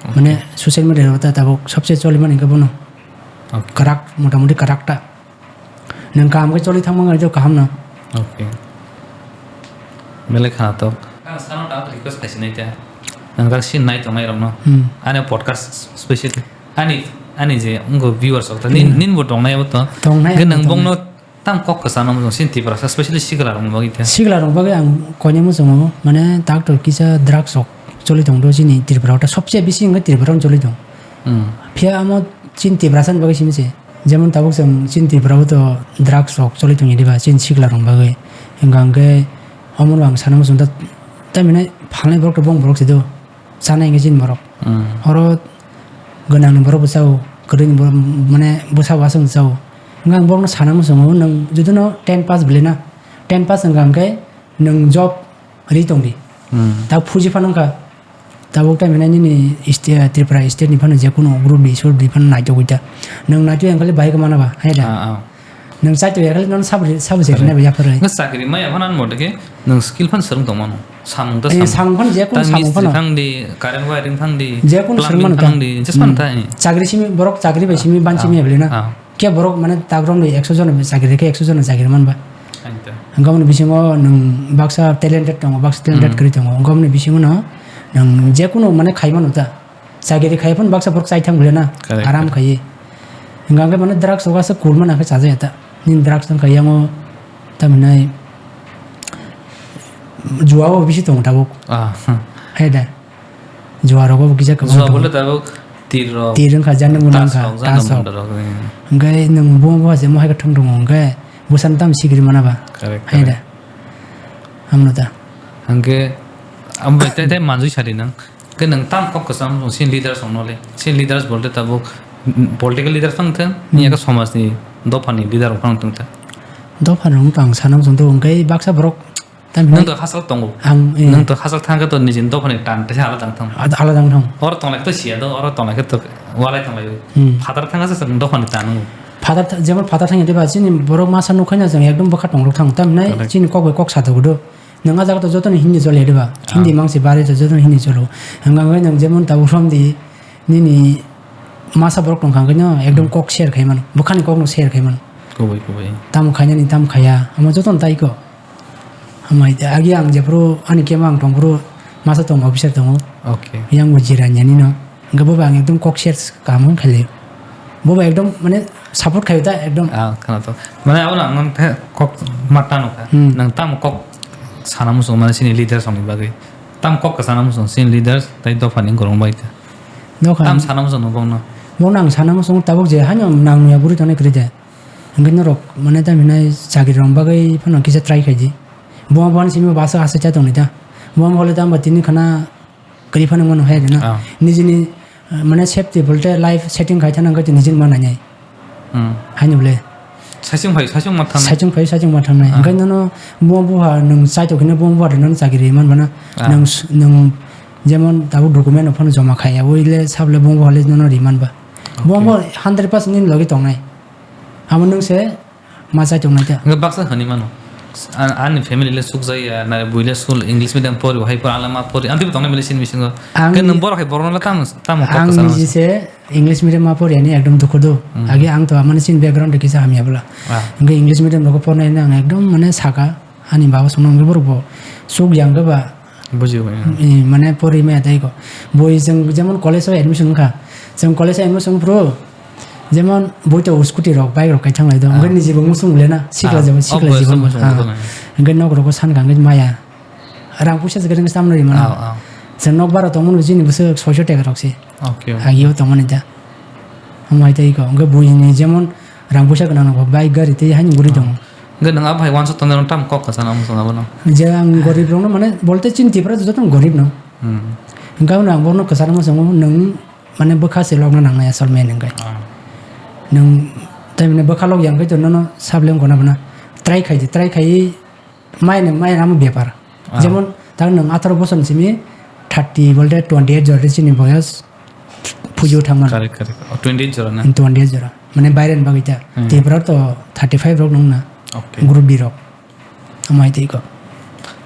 Okay. Mane social media ta tabuk sobse choli mani khe bono. Okay. Kwrak, motamoti kwrak ta. Nwng kaham khe choli thangma wngkha, kaham no. Okay. Belai khana to. Ang sano ta request khaisi nai ta. Nwng rak sin nai tongnai rokno. Hmm. Ani podcast special. Ani, ani je wngkha viewers rok ta. Nin, hmm, nin bo tongnai abo to. Tongnai. Hwnkhe nwng tongnai. Bongno tam kok kwchangno muchung sin Tiprasa specially sikla rokni bagwi ta. Sikla rok bagwi ang koinai muchungo mane doctor kisa drugs rok choli tongdo chini Tripura o ta sobse bisi wngkha Tripura o choli tong. Hmm. Phiya amo chini Tiprasa ni bagwi simi se. Jemon tabuk chwng chini Tripura o to drugs rok choli tongya diba, chini sikla rok bagwi. Hwnkha hwnkhe omono ang sana muchung ta, tamhinai phalnai borok to bong borok se do, chanai hwnkhe chini borok. Mm. Oro gwnang ni borok bo chao, kwrwi ni borok mane bwsa bo aswk chao. Hwnkhe ang borokno sana muchungo, nwng jotono ten pass bwlai na, ten pass wngkha hwnkhe nwng job ri tongdi. Mm. Ta phuji phano wngkha. Tabuk time hinai nini st-, Tripura state ni phano jekunu group di, sub di phano naitugwi ta. Nwng naitugwi ang khe bahai khe mana ba, hai da? Ah, ah. Nwng chaitugwi ang khe nono sabo, sabo se rinai ba yaphar hai. Nang chakri maya phano ani mote khe nwng skill phano swrwng tong mano. Samung ta. Eh, samung. Samung phano jekunu samung phano. Tang mistri thang di, current wiring thang di, jekunu swrwng mano ta. Plumbing thang di, just phano ta. Hmm. Chakri simi, borok chakri bai simi ban simi. Ah, bwlai na. Ah. Khe borok mane takrok ni ekso jon chakri khe ekso jon chakri man ba. Aita. Hwnkhe aboni bisingo nwng baksa talented tongo, baksa talented, hmm, kwrwi tongo. Hwnkhe aboni bisingo no nwng jekunu mane khai mano ta. Chakiri khai phano baksa borok chai thang bwlai na. Correct, aram, correct, khaiwi. Hwnkhe mane drugs o aswk cool mano khe chajaya ta. Nini drugs wngkha yango tamhinai juao bisi tongo tabuk. Ah, hmm. Hai da. Juarogo bo kisa kwbang Jua tongo. Bole tabuk tir rok. Tir wngkha, jani muna tas wngkha, rok, jani tas rok. Munda rok, hmm. Hwnkhe nwng bo bo se mohai khe thwng tongo hwnkhe bwsano tamo sikiri mana ba. Correct, hai da. Correct. Amno da. Hwnkhe amo bai tei tei manjui sadi nang. Hwnkhe nwng tam kok kwcham song sini leaders rok no le. Sini leaders bolte tabuk, mm, political leaders phang thang, hmm, ni aka somaj ni dopha ni leader rok phang thang ta. Dopha rok no tang sana muchung tongo hwnkhe baksa borok Tam hinai Nwng to hachal tongo. Ang, eh. Nwng to hachal thang khe to nijini dophani tan teisa alada wng thang. Ad-, alada wng thang. Oro tonglai khe to siya do, oro tonglai khe to walai tonglai. Hmm. Phatar thang khe se nwng dophani tan wngo. Phatar tha-, jemon phatar thang ya diba, chini borok masa nukhaina jeng ekdom bwkha tongrok thang. Tam hinai Correct. Chini kok bai kok sa tongo do. Nwng a jaga to jotono Hindi choli ya diba. Ah. Hindi mangsi bari to jotono Hindi cholo. Hwnka hwnkhe nwng jemon tabuk somdi nini masa borok tongkha hwnkhe no ekdom Hmm. kok share khai mano. Bwkhani kok no share khai mano. Kubui, kubui. Tamo khainani, tamo khaiya. Amo jotono tai kok. Hamai agi ang jephuru ani camp o ang tongphuru masa tongo, officer tongo. Okay. Yang bo jirani ani no. Hwnkhe bo bo ang ekdom kok share kaham khe khailai. Bo bo ekdom mane support khaio ta ekdom. Ah, khana to. Mane abo ang nang khe kok ma tano kha. Hmm. Nang tamo kok sana muchung mane sini leader songni bagwi. Tam kok kwchana muchung sini leaders tei dophani gorong bai ta. Dokha. Tam sana muchung no bongno. Bongno ang sana muchung tabuk je haino nang ya buri tongnai kwrwi de. Hwnkhe norok mane tam hinai chakri rwna bagwi phano kisa try khaidi. Bo bo simi basa asa cha tongni ta. Bo bo le tamo tini khana kwrwi phano mano hai rwna. Ah. Nijini, eh, mane safety bolte life setting khai thana hwnkhe nijini ma nainai. Hmm. Haino le. Saichung phai, saichung ma thangnai. Saichung phai, saichung ma thangnai. Ah. Hwnkhe nono bo bo ha nwng chai tokhe bo bo ha nono chakri man bana. Ah. Nwng s-, nwng jemon tabuk document no phano joma khai ya, oi le sab le bo bo ha le nono ri man ba. Bo Okay. Bo hundred percent nini logi tongnai. Amo nwng se ma chai tongnai ta. Hwnkhe baksa hwnwi mano. A-, ani family le sukjak ya, na bui le school English medium pori, hai pori, alama pori, amtwi bo tongnai mili sini bisingo. Ang Hwnkhe nwng ni-, borok hai borokno le tamo, tamo kok ang kwchana niji se English medium ma pori ani ekdom dukhu do. Hmm. Agi ang to amani sini background de kisa hamya bwla. Ah. Hwnkhe English medium rogo pornai ang ekdom mane saka. Ani baba songno hwnkhe borok bo chuk yang khe ba, Bujigo, ya. Eh, mane pori maya tei ko. Boi chwng jemon college o admission wngkha. Chwng college o admission phuru jemon boi to scooty rok, bike rok kai thanglai do. Ah. Hwnkhe niji bo muchung le na, sikla Ah, jebo, oh, sikla boi jebo. Muchung Ah. Muchung. Hwnkhe nok rogo san kang maya. Rang puisa se gring samno ri mano. Ah, ah. Chwng nok bara tongmani chini bwswk soiso teka rok se. Okay, okay. Agio tongmani da. Amai tei ko. Hwnkhe boi ni jemon rang puisa gwnang rok bike gari tei haino guri Ah. Tongo. Hwnkhe nwng abo hai uansuk tongnai rok tamo kok kwchana muchung abono? Je ang gorib rokno mane bolte chini Tripura to jotono gorib no. Hmm. Hwnkhe abono ang bono kwchana muchungo nwng mane bwkha se lokna nangnai asol main hwnkhe. Ah. Nwng tai mane bwkha lok yang khe to nono sable wngkho na bono. Try khai di, try khai mai nwng mai ramo bepar. Ah. Jemon tak nwng atharo bosor ni simi thirty bolte twenty eight jora chini boyos. Pujo thangmani. Correct, correct. Oh, twenty eight jora na? Twenty eight jora. Mane baire ni bagwi ta. Hmm. Tripura to thirty five rok nung na. Okay. Group D rok. Amai tei ko.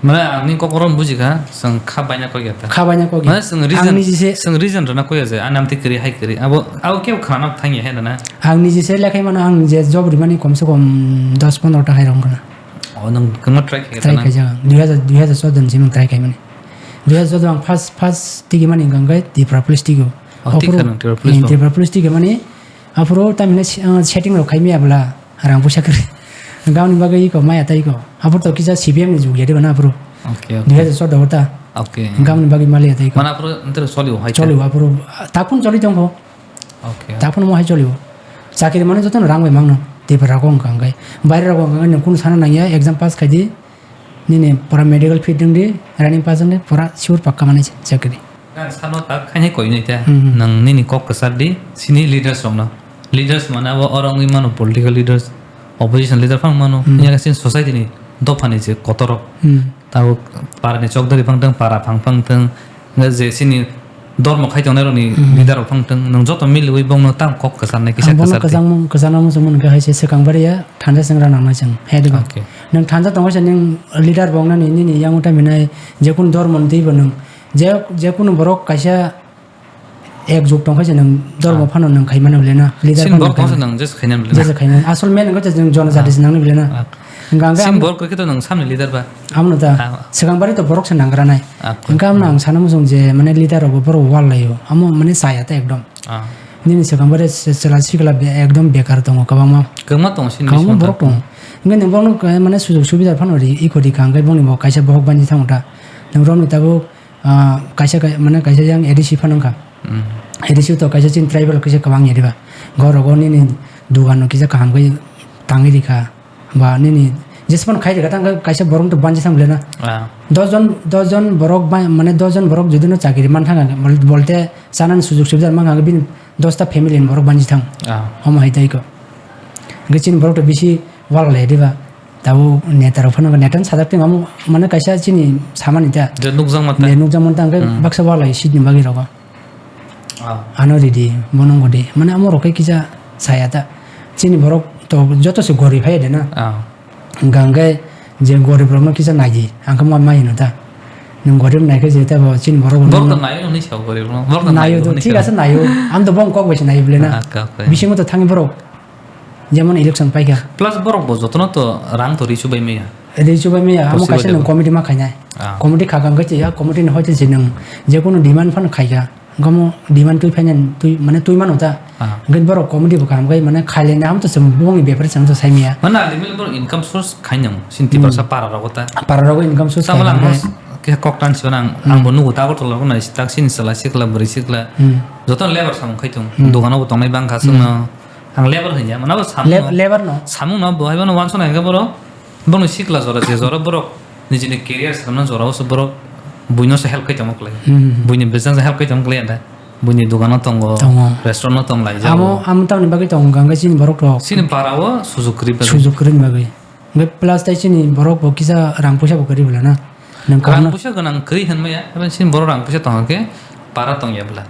Mane ang ni kokoro buji kha, chwng kha baina kok ya ta. Kha baina kok ya. Mane chwng reason, Ang niji se chwng reason rwna kok ya je, ani amtwi kwrwi hai kwrwi. Abo, abo kebo khana thang ya he na. Ang niji se lekhai mano, ang je job rimani kom se kom dos pondro ta hai rong kana. Oh, nwng kwma try khe Try kana? Khaijak ang. Dui hajar, dui hajar choudo ni simi try khaimani. Dui hajar choudo ang first, first tigi mani hwnkha hwnkhe Tripura Police tigi o. Oh, Aphuru, tigi kha nang Tripura Police eh, bo? Tripura Police tigi mani. Aphuru tamhinai si-, ah, setting rok khaimaya bwla rang puisa kwrwi. Hwnkha aboni bagwi iko maya tei iko. Aphuru to kisa C P M ni jug ya de bana aphuru. Okay, okay. Dui hajar choudo o ta. Okay. Hwnkha aboni bagwi maliya tei iko. Mana aphuru ntero choli o hai ta? Choli o aphuru. Takhun choli tongkho. Okay. Taphano mo hai cholio. Chakri mano jotono rang bai mangno. Tipra rogo wngkha hwnkhe. Baire rogo wngkha hwnkhe nwng kunu sana nangya, exam pass khai di. Nini pura medical fit wng di, running pass wng di, pura sure pakka manai chakri. Ang sano tak khaini koi nai ta. Hmm. Nwng nini kok kwchar di, sini leaders rokno. Leaders mane abo oro wngwi mano political leaders, opposition leader phano mano. Hmm. Wngya khe chini society ni dophani je kotor rok. Hmm. Tabuk para ni chokdari phang thang, para phang phang thang, hwnkhe je chini dormo khai tongnai rokni Hmm. leader rok phang thang, nwng joto miliwi bongno tamo kok kwcharnai kisa Ang bono kwchar di. Kwchangmung, kwchangma muchungmung hwnkhe hai se swkang bari ya, thansa swngra nangnai chwng, hai diba? Okay. Nwng thansa tongkha se nwng leader bo wngnani nini yango tamhinai jekunu dormo ni twibo nwng je, jekunu borok kaisa Ek jug tong khe se nwng dormo Ah. phano nwng khai mano le na, leader Chini phano borok nwng khai tong se mano. Nwng just khai mano le na. Just khai mano. Asol main wngkha se nwng jonojati Ah. se nangni le na. Ah. Hwnkha hwnkhe Chini ang borok kwrwi khe to nwng samni leader ba? Abono ta, Ah. swkang bari to borok se nangranai. Ah, Hwnkhe abono ang sana muchung je mane leader rok bo borok wall laio. Amo mane chaya ta ekdom. Ah. Nini swkang bari se-, chwla sikla be-, ekdom bekar tongo kwbangma. Kwbangma tongo chini Kwbangma bisingo borok ta. Tongo. Hwnkhe nwng bono, eh, mane sujog subida phano ri, iko ri kha, hwnkhe boni bo kaisa bohok banchi thango ta. Nwng romni tabuk, ah, kaisa kai-, mane kaisa yang A D C phano wngkha. Hmm. A D C to kaisa chini tribal kaisa kwbang ya diba. Gorogo nini dugano kisa kaham khe tangwi rikha. Ba nini jespan khai rikha tang kaisa borok to banchi thang belena. Ah. Dos jon, dos jon borok ba, mane dos jon borok jodi no chakiri man thang, bol-, bolte chanani sujog subida man thang, bini dosta family ni borok banchi thang. Ah. Omo hai tei ko. Hwnkhe chini borok to bisi wal lai diba. Tabuk neta rok phano, neta ni sajak twi mamo, mane kaisa chini samani ta. Je nukjakma ta. Ne nukjakma ta, hwnkhe Hmm. baksa wal lai seat ni bagwi rogo. Ah. Ano ridi, bono wngkha di. Mane amo rok khe kisa saya ta. Chini borok to joto se gorib hai de na. Ah. Hwnkhe je gorib rokno kisa nai di. Ang khe ma mai hino ta. Nwng gorib nai khe je ta bo chini borok Borok to no naio hwnwi sao gorib no. Borok to naio naio to, hwnwi thik sao. Ase naio. Ang to bong kok bai se naio bole na. Ah, kok bai. Bisingo to thangwi borok. Jemon election paikha. Plus borok bo jotono to rang to ri chubai maya. Ri chubai maya, amo Possible kaisa nwng level. Committee ma khainai. Ah. Committee khakha hwnkhe ya, committee ni hoite se nwng jekunu demand phano khaikha. Hwnkhe omo demand twi phainani twi, mane twi mano ta. Ah. Hwnkhe borok committee bo kaham khai mane khailai na, amo to chwng bongni bepar chwng to sai maya. Mane ultimately borok income source khainai nwng, sini Hmm. Tiprasa para rogo ta. Para rogo income source Tamo khainai lang hwnkhe. Khe kok tan siyo nang, Hmm. Ang bo nugo ta Agartala rogo nai tak sini chwla sikla bwrwi sikla. Hmm. Jotono labour samung khai tong. Hmm. Dogano bo tongnai bang kha Hmm. chwngno. Ang level hwnya, mano bo samung Lab-, no. Level no. Samung no bo hai bono wansuk nai hwnkhe borok, bono sikla jora je jora borok nijini career samna jora o se borok buino se help khai tongma kwlai. Hmm. Buini business help khai tongma kwlai anda. Buini dogano tongo, Tongo. Restaurant no tong lai jago. Amo, amo tamni bagwi tongo hwnkhe chini borok rok. Chini para o sujug kwrwi bagwi. Sujug kwrwini bagwi. Hwnkhe plus tai chini borok bo kisa rang puisa bo kwrwi bwla na. Nwng Rang kwbangma puisa gwnang kwrwi hwnmaya, haibani chini borok rang puisa tong hwnkhe para tong ya bwla.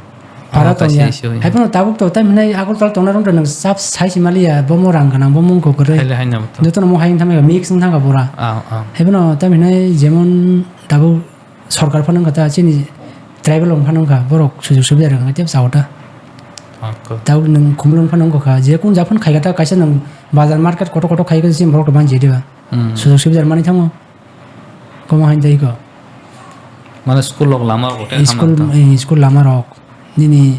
Para Omo tong kaisa ya. Issue ya. Haiphano tabuk to tai hwnai Agartala tongna rwngtha nwng sab sai si maliya, bomo rang gwnang, bomo wngkho kwrwi. Haile haino bo to. Jotono mo hai wng thangkha, mix wng thangkha pura. Ah, ah. Haiphano tai hwnai jemon tabuk sorkar phano wngkha ta, chini tribal rok phano wngkha, borok sujug subida rwkha tei sao ta. Ah, ko. Tabuk nwng khumulwng phano wngkha, je kun ja phano khaikha ta, kaisa nwng bazar market kotor kotor khaikha, chini borok rok banchi diba. Hmm. Sujug subida rwmani thango. Komo hai tei ko. Mane school rok lama rok hotel School, hamang tong. Eh, school lama rok. Nini,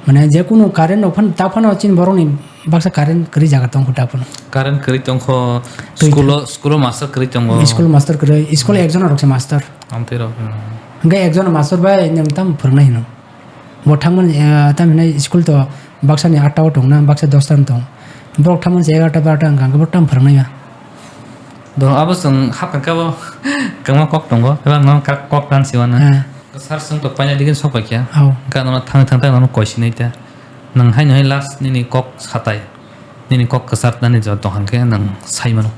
mane, je kunu current rok phan, ta phano chini borok ni baksa current kwrwi jaga tong kho ta phano. Current kwrwi tong kho, Twi school o, school o master kwrwi tongo. School master kwrwi, school Hmm. Ekjon rok se master. Amtwi rok, hmm. Hwnkhe ekjon master bai nwng tamo phwrwngnai hino. Bo thangmani, eh, tamo hinai school to baksa ni atta o tong na, baksa dosta ni tong. Borok thangmani se egarota barota wngkha, hwnkhe bo tamo phwrwngnai ya. Do abo chwng hapkha khe bo kwbangma kok tongo, eba no kok tan siwana. Eh. Sir chwng to paina digin sok pai kha. Ao. Hwnkhe ano thang thang thang ano koi sinai ta. Nwng hai no hai last nini kok satai, nini kok kwchar nani jora tong hwnkhe nwng sai mano.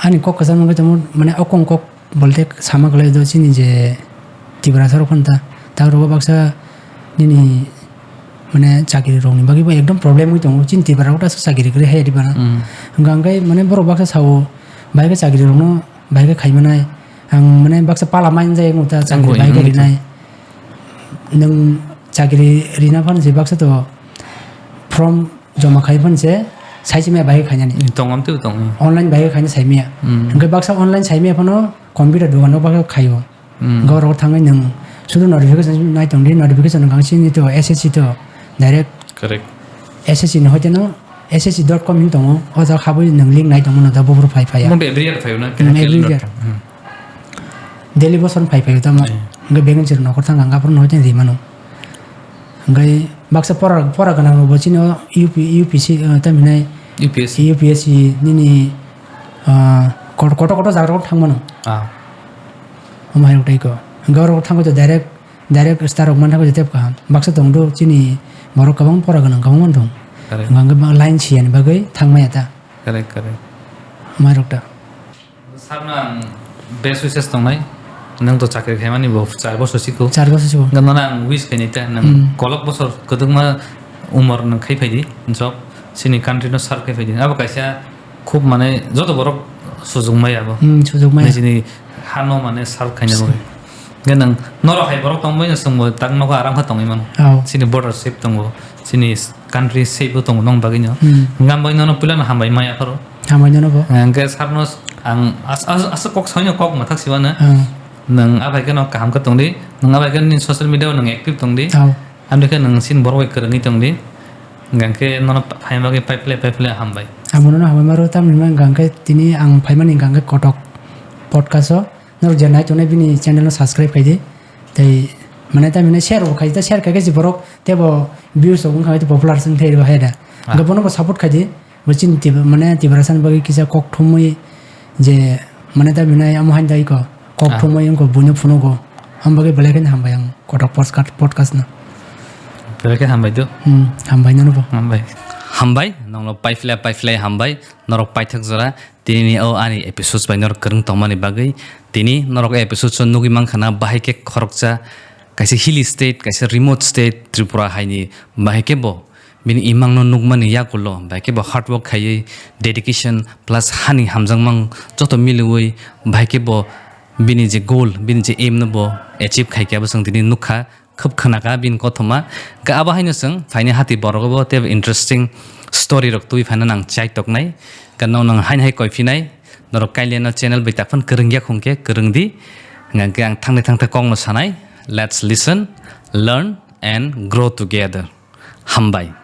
Ani kok kwchar mano tamo mane okong kok Bolte sama kwlai do chini je Tiprasa rok phano ta, ta rogo baksa nini mane chakiri rok ni bagwi bo ekdom problem wi tongo, chini Tipra rok ta chakiri kwrwi haya diba na. Mm. Hwnkha hwnkhe mane borok baksa sao, bahai khe chakiri rok no bahai khe khai manai, ang mane baksa pala manjak wngkha ta chakiri Ang bahai khe rinai. Nwng chakiri rina phano se baksa to form joma khai phano se sai se maya bahai khainani. Tong am tei tong. Online bahai khaina sai maya. Mm. Hwnkhe baksa online sai maya phano computer dogan o baksa khaio. Mm. Hwnkhe oro thangwi nwng sudu notification nai tong di, notification wngkha chini to S S C to direct. Correct. S S C ni hoite no S S C dot com hin tongo, o jaga habwi nwng link nai tongmano da buphuru phai phaiya. Mo every year phaio na, Hmm, every year. Hmm. Daily bosor phai phai tamo. Hmm. Hwnkhe vacancy rok nokor thang ang aphuru no hoite rimano. Hwnkhe baksa pora, pora gwnang rok bo chini o U P, U P C, eh, tamo hinai U P S C. U P S C nini, ah, kot-, kotor kotor jaga rok thang mano. Ah. Omo hai rok tei ko. Hwnkhe oro thangwi to direct, direct star rok man thangwi to tep kaham. Baksa tong do chini borok kwbang pora gwnang kwbang man thung. Correct. Hwnkhe line siya ni bagwi thang maya ta. Correct, correct. Omo hai rok ta. Sir no ang best wishes tongnai. Nwng to chakri khaimani bo char bosor siko. Char bosor siko. Nwng no ang wish khainai ta, nwng Hmm. kolok bosor kwdwkma umor nwng khai phaidi, job, chini country no serve khai phaidi. Abo kaisa khub mane joto borok sujung maya abo. Hmm, sujung maya. Nijini hano mane serve khaina bagwi. Hwnkhe nwng norok hai borok tongbai no chwngbo tak nogo aram khe tongwi mano. Oh. Chini border safe tongo, chini country safe bo tongo nong bagwi no. Hmm. Hwnkhe ang bai nono puila no hambai maya pharo. Hambai nono bo. Hwnkhe sir no ang as-, as-, aswk kok saino kok mwthak siwano. Hmm. Nwng abai khe no kaham khe tongdi, nwng abai khe nini social media o nwng active tongdi. Oh. Amtwi khe nwng chini borok bai kwrwngwi tongdi. Hingkhe nono phaima bagwi paiphlai paiphlai hambai. Amo nono hambai maro, tamni hwnkhe tini ang phaimani hwnkhe Kotok podcast o norok je nai tongnai bini channel no subscribe khaidi. Tei mane tamni share bo khaidi, share khaikhe se borok tebo views rok wngkha, popular se wngthai rw hai da. Ah. Hingkhe bono bo support khaidi. Bo chini Tib-, mane Tiprasa ni bagwi kisa kok thumwi je mane ta binai amo hain dai ko kok Ah. thumwi wngko buino phunugo. Am bagwi belai kheno hambai ang Kotok podcast, podcast no. Belai khe hambai do. Hmm, hambai nono bo. Hambai. Hambai, nongno paiphlai paiphlai hambai, norok paithak jora, tini o ani episodes bai norok kwrwng tongmani bagwi, tini norok episodes o nugwi mankha na bahai khe khoroksa, kaisa hilly state, kaisa remote state, Tripura haini bahai khe bo bini imangno nukmani yagulo, bahai khe bo hard work khaiwi dedication plus hani hamjakmang joto miliwi, bahai khe bo bini je goal, bini je aim no bo achieve khaikhe abo chwng tini nukha, khub khwnakha bini kothoma. Ga abo haino chwng phaini hati borok bo tei interesting story rok twi phaina nang chai toknai. Ga no nang haino hai koi phinai, norok kaileno channel bai tak phano kwrwngya khungkhe kwrwngdi. Hingkhe ang thangni thangtha kokno sanai, let's listen, learn and grow together. Hambai.